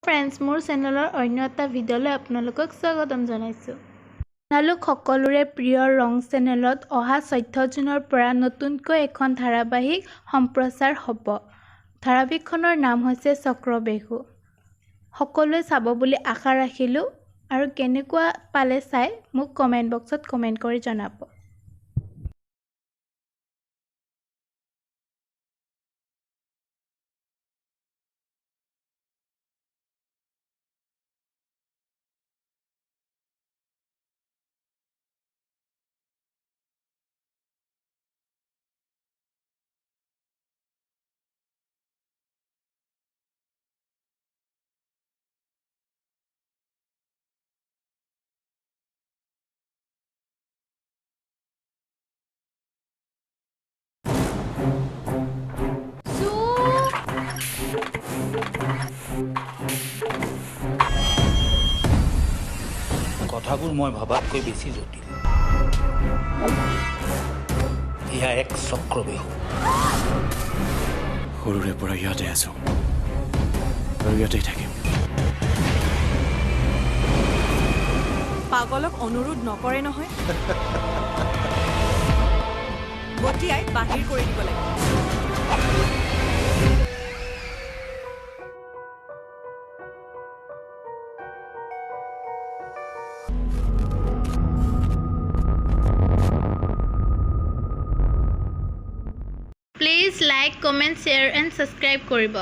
Friends, মোৰ চেনেলৰ অন্য এটা ভিডিঅ'লৈ আপোনালোকক স্বাগতম জনাইছোঁ। আপোনালোক সকলোৰে প্ৰিয় ৰং চেনেলত অহা 14 জুনৰ পৰা নতুনকৈ এখন ধাৰাবাহিক সম্প্ৰচাৰ হ'ব। ধাৰাবাহিকখনৰ নাম হৈছে চক্ৰবেহু। সকলোৱে চাব বুলি আশা ৰাখিলোঁ আৰু কেনেকুৱা পালে চাই মোক কমেণ্ট বক্সত কমেণ্ট কৰি জনাব। কথাবোৰ মই ভবাতকৈ বেছি জটিল। এয়া এক চক্ৰবেহু। সৰুৰে পৰা ইয়াতে আছো আৰু ইয়াতেই থাকিম। পাগলক অনুৰোধ নকৰে নহয়, গতিয়াই বাহিৰ কৰি দিব লাগে। Please like, comment, share and subscribe কৰিব।